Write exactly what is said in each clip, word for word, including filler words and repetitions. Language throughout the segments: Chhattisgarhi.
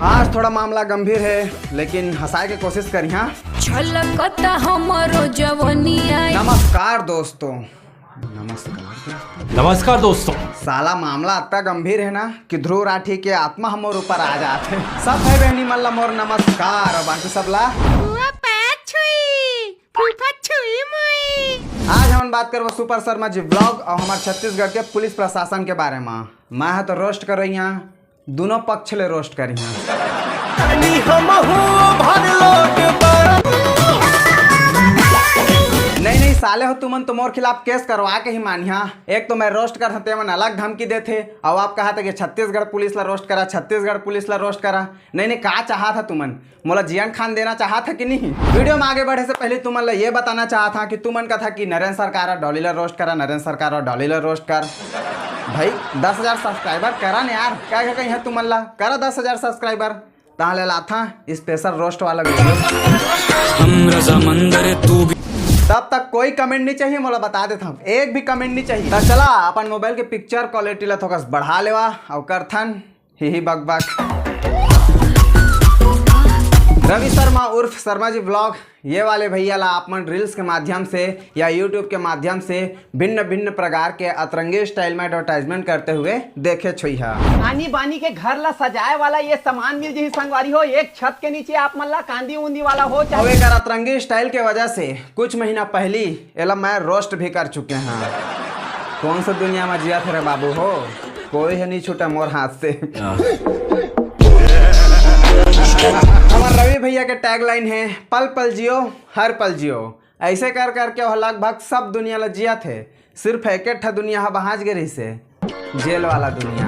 आज थोड़ा मामला गंभीर है, लेकिन हंसाए के कोशिश करिहा। छलकता हमरो जवनिया। नमस्कार दोस्तों। नमस्कार दोस्तों। नमस्कार दोस्तों। साला मामला अतना गंभीर है ना कि ध्रुव राठी के आत्मा हमर ऊपर आ जात है। सब भाई बहनी मन ला मोर नमस्कार और बाकी सब ला फुआ पाछुई, फूफा छुई मुई। आज हमन बात करबो सुपर शर्मा जी व्लॉग और हमार छत्तीसगढ़ के पुलिस प्रशासन के बारे में। मैं ह तो रोस्ट कर रही हूँ, दोनों पक्ष ले रोस्ट करिहा। नहीं, नहीं, साले हो, तुमन तो मोर खिलाफ केस करवा के ही मानिहा। एक तो मैं रोस्ट करत हंव, तेमन अलग धमकी देथे, अउ आप कहत हव कि छत्तीसगढ़ पुलिस ला रोस्ट करा, छत्तीसगढ़ पुलिस ला रोस्ट करा। नहीं, नहीं, का चाहत हव तुमन? मोला जियन खान देना चाहत हव कि नहीं? वीडियो में आगे बढ़े से पहले तुमन ला ये बताना चाहत हंव कि तुमन कथा कि नरेंद्र सरकार और डॉली ला रोस्ट करा, नरेंद्र सरकार और डॉली ला रोस्ट कर। भाई, दस हजार सब्सक्राइबर करा न यार, का, का कही है तुमन ला, करा दस हजार सब्सक्राइबर, ताहले लाथा स्पेशल रोस्ट वाला वीडियो। हम रजामंद रे तू भी। तब तक कोई कमेंट नहीं चाहिए, मोला बता देता हूँ, एक भी कमेंट नहीं चाहिए। तो चला अपन मोबाइल के पिक्चर क्वालिटी ला थोकस बढ़ा लेवा और करथन ही ही बक बक। रवि शर्मा उर्फ शर्मा जी व्लॉग, ये वाले भैया ला आप मन रील्स के माध्यम से या यूट्यूब के माध्यम से भिन्न भिन्न प्रकार के अतरंगी स्टाइल में एडवर्टाइजमेंट करते हुए देखे छुई हा। आनी बानी के घर ला सजाए वाला ये सामान मिल जही संगवारी हो, एक छत के नीचे आप मन ला कांदी उंदी वाला हो चाहे। अब एक अतरंगी स्टाइल के वजह से कुछ महीना पहली एला मैं रोस्ट भी कर चुके हैं। कौन सा दुनिया में जिया थे रे बाबू हो, कोई है नहीं छूटा मोर हाथ से। हमार रवि भैया के टैगलाइन है, "पल पल जियो, हर पल जियो।" ऐसे कर करके वह लगभग सब दुनिया ला जिया थे, सिर्फ एक ठा दुनिया ह बाँच गे रहिसे, जेल वाला दुनिया।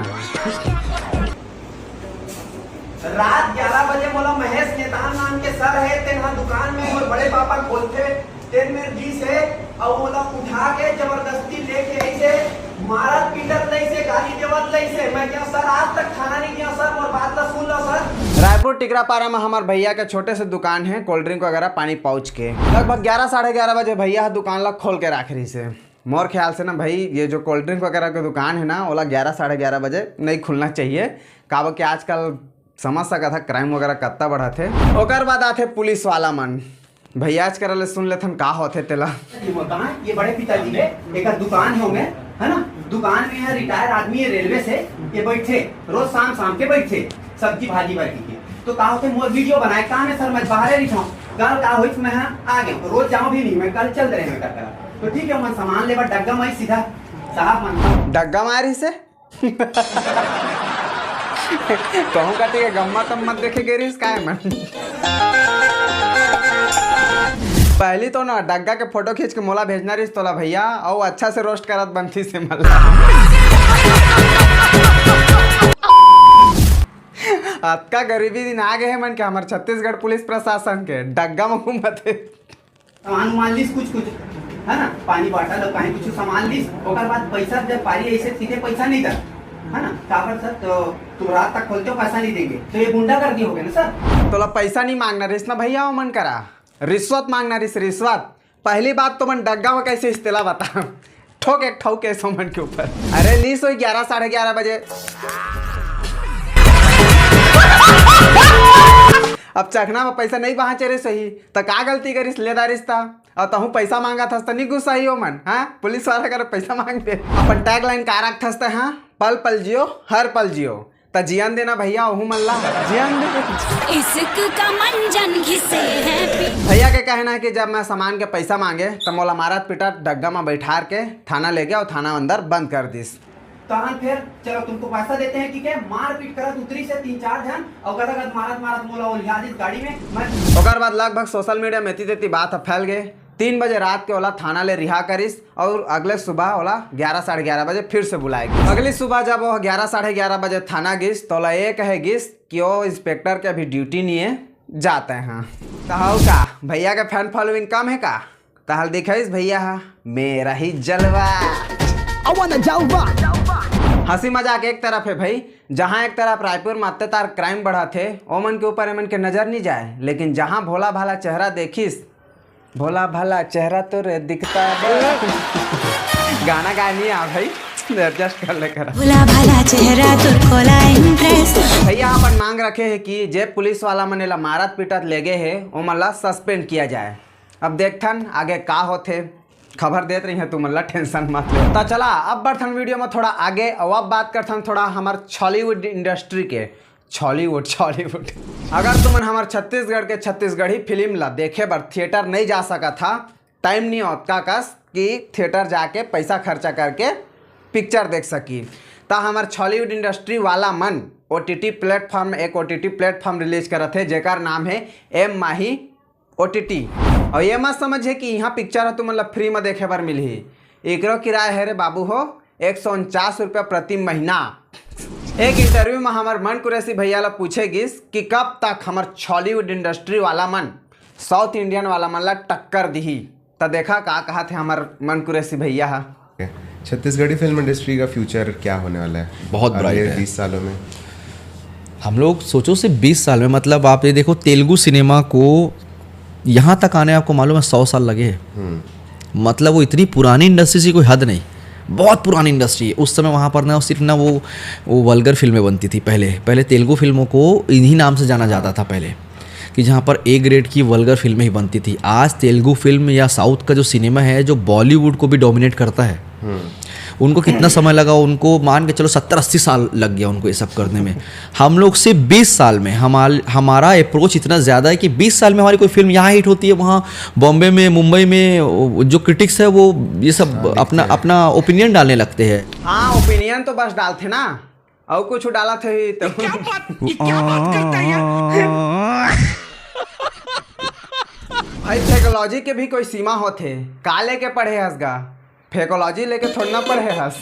रात ग्यारह बजे मोला महेश नेतान नाम के सर है, तेन ह दुकान में मोर बड़े पापा खोलथे, तेन मेर गीस है, अउ ओला उठा के जबरदस्ती लेके ऐसे मारत पीटत लइसे, गाली देवत लइसे। मैं क्या सर, आज तक थाना नहीं गया सर, मोर बात ला सुन लो सर। रायपुर टिकरापारा में हमार भैया के छोटे से दुकान है, कोल्ड ड्रिंक वगैरह, पानी पाउच के। लगभग ग्यारह, साढ़े ग्यारह बजे भैया ह दुकान ला खोल के राख रहिसे। मोर ख्याल से ना भाई, ये जो कोल्ड ड्रिंक वगैरह के दुकान है ना, ओला ग्यारह, साढ़े ग्यारह बजे नहीं खुलना चाहिए, काबर कि आजकल समझ सकत ह क्राइम वगैरह कत्ता बढ़त हे। ओकर बाद आथे पुलिस वाला मन। भैया आज करा ले सुन लेथन का होथे तेला। ये मकान, ये बड़े पिताजी के, एकर दुकान है ओमे, है ना? दुकान में है, रिटायर आदमी है रेलवे से, ये बैठे, रोज शाम शाम के बैठे, सब्जी भाजी बाटी के। तो का होथे, मोर वीडियो बनाए, काम है सर, मैं बाहरे रहिथौं। कल का होइस, मैं हाँ आ गया, रोज जाऊँ भी नहीं, मैं कल चल रहे हैं कर करा। तो ठीक है, मैं सामान लेबर डग्गा में सीधा साहब मन। डग्गा मारी से? कहूँ कति के गम्मा तम्मा देखे गे रिहिस काय मन? पहली तो ना डग्गा के फोटो खींच के मोला भेजना रिहिस तोला भैया, अउ अच्छा से रोस्ट करत बनती से मला। अतका गरीबी दिन आ गए हे मन के हमर छत्तीसगढ़ पुलिस प्रशासन के डग्गा में घूमत हे। सामान उमान लीस कुछ कुछ, है ना, पानी बॉटल और कहीं कुछ सामान लीस, ओकर बाद पैसा जब पारी ऐसे सीधे पैसा नहीं दे, है ना, काबर सर, तो तुम रात तक खोलते हो, पैसा नहीं देंगे, तो ये गुंडागर्दी हो गया ना सर। तोला पैसा नहीं मांगना रिहिस ना भैया, ओमन करा रिश्वत मांगना रिहिस, रिश्वत। पहली बात तो मन डग्गा में कैसे इस्तेला बता, ठोक एक ठोक के सो मन के ऊपर। अरे लीस होई ग्यारह, साढ़े ग्यारह बजे। अब चखना में पैसा नहीं बाँचे रे सही, त का गलती करिस, ले डारिस ता? अउ तहूँ पैसा मांगत हस त नहीं गुस्सा ही हो मन, हाँ? पुलिस वाला कर पैसा मांग दे। अपन टैगलाइन का रखथस त, हाँ? पल पल जियो, हर पल जियो। त जियन देना भैया, ओहू मन ला जियन दे। इश्क का मंजन घिसे हैं पी- भैया के कहना है कि जब मैं सामान के पैसा मांगे, त मोला मारत पिटत डग्गा में बैठार के थाना ले गया और थाना अंदर बंद कर दिस। तहन फिर चलो तुमको पैसा देते हैं, ठीक है, मारपीट करत उतरी से तीन चार जन और गदगद मारत मारत मोला ओलिया दिस गाड़ी में। मैं ओकर बाद लगभग सोशल मीडिया में एती तेती बात ह फैल गए। तीन बजे रात के ओला थाना ले रिहा करिस और अगले सुबह ओला ग्यारह, साढ़े ग्यारह बजे फिर से बुलाए गिस। अगली सुबह जब वो ग्यारह, साढ़े ग्यारह बजे थाना गिस, तो ओला ये कहे गिस कि वो इंस्पेक्टर के अभी ड्यूटी नहीं है, जाते हैं। तो हव का, भैया के फैन फॉलोइंग कम है का? तहल दिखाइस भैया हा, मेरा ही जलवा। I wanna जलवा। हंसी मजाक एक तरफ है भाई, जहां एक तरफ रायपुर में अत्याचार क्राइम बढ़त हे, ओमन के ऊपर एमन के नजर नहीं जाए, लेकिन जहां भोला भाला चेहरा देखिस, भोला भाला चेहरा तो रे दिखता बा। गाना गाए नहीं आ भाई, एडजस्ट कर ले करा। भोला भाला चेहरा तोर कोला इंप्रेस। भैया अपन मांग रखे हे कि जे पुलिस वाला मन एला मारत पीटत ले गे हे, ओमन ला सस्पेंड किया जाए। अब देखथन आगे का होथे, खबर देत रही है तुमन ला, टेंशन मत ले। त चला अब बढ़थन वीडियो में थोड़ा आगे, और अब बात करथन थोड़ा हमर छॉलीवुड इंडस्ट्री के। छॉलीवुड, छॉलीवुड। अगर तुमन हमर छत्तीसगढ़ के छत्तीसगढ़ी फिल्म ला देखे बर थिएटर नहीं जा सकत हा, टाइम नहीं होत का कस कि थिएटर जाके पैसा खर्चा करके पिक्चर देख सकी, त हमर छॉलीवुड इंडस्ट्री वाला मन ओ टी टी प्लेटफॉर्म, एक O T T platform release करत हे, जेकर नाम है एम माही ओ टी टी। और ये मत समझे कि यहाँ पिक्चर ह तुमन ला फ्री में देखे बर मिलही, एकरो किराया है रे बाबू हो, एक सौ उनचास रुपया प्रति महीना। एक इंटरव्यू में हमर मन कुरैशी भैया ला पूछे गिस कि कब तक हमर छॉलीवुड इंडस्ट्री वाला मन साउथ इंडियन वाला मन ला टक्कर दिही, त देखा का कहा थे हमर मन कुरैशी भैया हा। छत्तीसगढ़ी फिल्म इंडस्ट्री का फ्यूचर क्या होने वाला है बहुत अगले ब्राइट है। बीस सालों में? हम लोग सोचो से बीस साल में, मतलब आप ये देखो, तेलुगु सिनेमा को यहाँ तक आने, आपको मालूम है, सौ साल लगे हैं। हम्म। मतलब वो इतनी पुरानी इंडस्ट्री से कोई हद नहीं, बहुत पुरानी इंडस्ट्री है। उस समय वहाँ पर ना सिर्फ ना वो वो वल्गर फिल्में बनती थी पहले। पहले तेलुगु फिल्मों को इन्हीं नाम से जाना जाता था पहले, कि जहाँ पर ए ग्रेड की वल्गर फिल्में ही बनती थी। आज तेलुगु फिल्म या साउथ का जो सिनेमा है, जो बॉलीवुड को भी डोमिनेट करता है, हम्म। उनको कितना समय लगा? उनको मान के चलो सत्तर अस्सी साल लग गया उनको ये सब करने में। हम लोग से बीस साल में हमार हमारा अप्रोच इतना ज़्यादा है कि बीस साल में हमारी कोई फिल्म यहाँ हिट होती है, वहाँ बॉम्बे में, मुंबई में वो जो क्रिटिक्स है, वो ये सब अपना अपना ओपिनियन डालने लगते हैं। हाँ, ओपिनियन तो बस डालते ना, और कुछ डाला थे ही तो। क्या बात, ये क्या बात करता है यार? भाई, साइकोलॉजी के भी कोई सीमा होथे। का लेके पढ़े हस गा? फेकोलॉजी लेके थोड़ी ना पढ़े हस।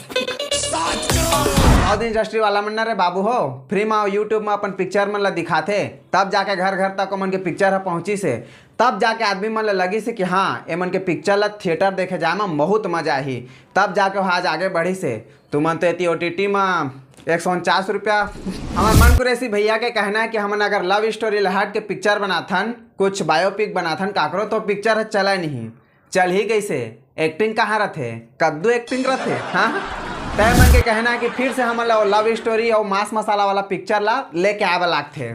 साउथ इंडस्ट्री वाला मन ना रे बाबू हो, फ्री में YouTube में अपन पिक्चर मन ला दिखाथे, तब जाके घर घर तक ओमन के पिक्चर ह पहुंचिस हे, तब जाके आदमी मन ला लगिस हे कि हाँ, एमन के पिक्चर ला थिएटर देखे जाए में बहुत मजा आही, तब जाके वो आज आगे बढ़िस हे। तुमन तो एती ओ टी टी में एक सौ उनचास रुपया। हमर मन कुरैशी भैया के कहना है कि हमन अगर लव स्टोरी ला हट के पिक्चर बनाथन, कुछ बायोपिक बनाथन काकरो, तो पिक्चर ह चलय नहीं। चल ही कैसे? एक्टिंग कहाँ रथे? कद्दू एक्टिंग रथे? हाँ, तय मन के कहना है कि फिर से हमन ला वो लव स्टोरी और मांस मसाला वाला पिक्चर ला लेके आवे लागथे।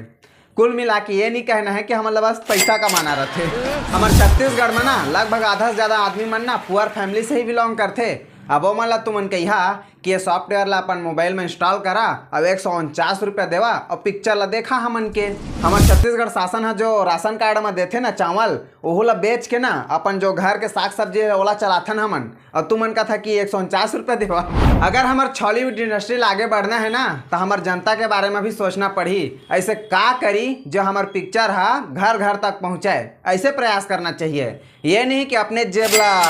कुल मिला के ये नहीं कहना है कि हमन ला बस पैसा कमाना रथे। हमर छत्तीसगढ़ में ना लगभग आधा से ज्यादा आदमी मन ना पुअर फैमिली से ही बिलोंग करथे। अब ओमन ला तुमन कहिहा कि ये सॉफ्टवेयर ला अपन मोबाइल में इंस्टॉल करा, अब एक सौ उनचास रुपया देवा और पिक्चर ला देखा हमन के। हमर छत्तीसगढ़ शासन ह जो राशन कार्ड में देथे ना चावल, ओहू ला बेच के ना अपन जो घर के साग सब्जी है ओला चलाथन हमन। और तुमन कथा कि एक सौ उनचास रुपया देवा। अगर हमर छॉलीवुड इंडस्ट्री ला आगे बढ़ना है ना, तो हमर जनता के बारे में भी सोचना पड़ही। ऐसे का करी जो हमर पिक्चर हा घर घर तक पहुँचाए, ऐसे प्रयास करना चाहिए। ये नहीं कि अपने जेब ला।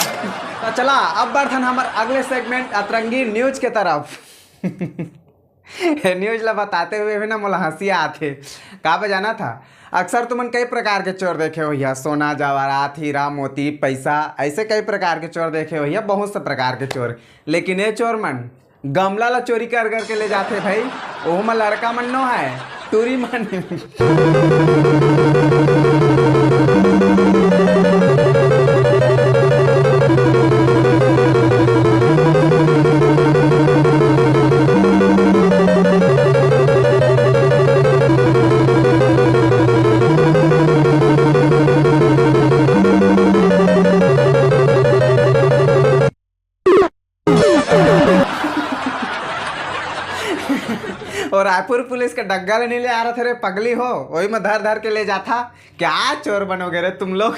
तो चला, अब बढ़थन हमर अगले सेगमेंट अतरंगी न्यूज के तरफ। ये न्यूज ला बताते हुए भी ना मोला हंसी आथे। का बजाना था? अक्सर तुमन कई प्रकार के चोर देखे होइहा, सोना, जवाहरात, हीरा, मोती, पैसा, ऐसे कई प्रकार के चोर देखे होइहा, बहुत से प्रकार के चोर। लेकिन ये चोर मन गमला ला चोरी कर करके ले जाथे भाई। ओहू म लड़का मन नो है, टूरी मन। और रायपुर पुलिस के डग्गा ले नहीं ले आ रहा था रे पगली हो, वही में धर धर के ले जाता। क्या चोर बनोगे रे तुम लोग?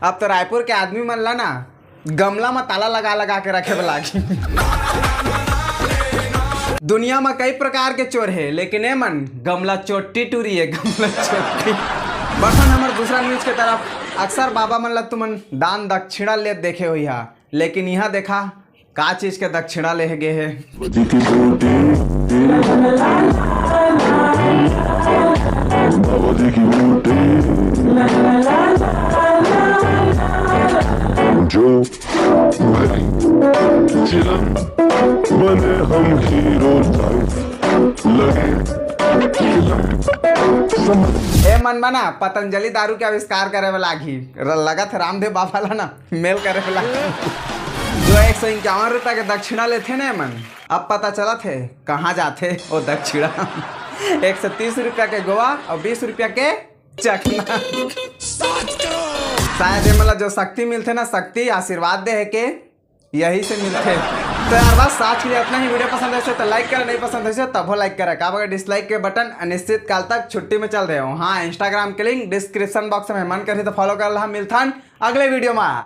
अब तो रायपुर के आदमी मन ला ना गमला में ताला लगा लगा के रखे वाला लागी। दुनिया में कई प्रकार के चोर है, लेकिन ए मन गमला चोट्टी टूरी है, गमला चोट्टी। बढ़थन हमर दूसरा न्यूज के तरफ। अक्सर बाबा मन ला तुमन दान दक्षिणा लेत देखे होइहा, लेकिन यहाँ देखा का चीज के दक्षिणा ले गे हे। बाबा जी की बूटी, बाबा जी की बूटी। जो भरी चिलम बने हम हीरो लाइफ लगे। ए मन बना पतंजलि दारू के आविष्कार करे वाला आगी। र-, लगत रामदेव बाबा ला ना मेल करे वाला। जो तो एक सौ इक्यावन रुपया के दक्षिणा लेथे ना मन, अब पता चलत हे कहाँ जाथे वो दक्षिणा। एक सौ तीस रुपया के गोवा और बीस रुपया के चखना। शायद ये मतलब जो शक्ति मिलथे ना, शक्ति आशीर्वाद दे हे के यही से मिलथे। तो यार बस आज के लिए इतना ही। वीडियो पसंद आइस तो लाइक करा, नहीं पसंद आइस तभो लाइक करा, काबर डिसलाइक के बटन अनिश्चित काल तक छुट्टी में चल रहे हो। हाँ, इंस्टाग्राम के लिंक डिस्क्रिप्शन बॉक्स में, मन करही तो फॉलो कर ला। मिलथन अगले वीडियो में।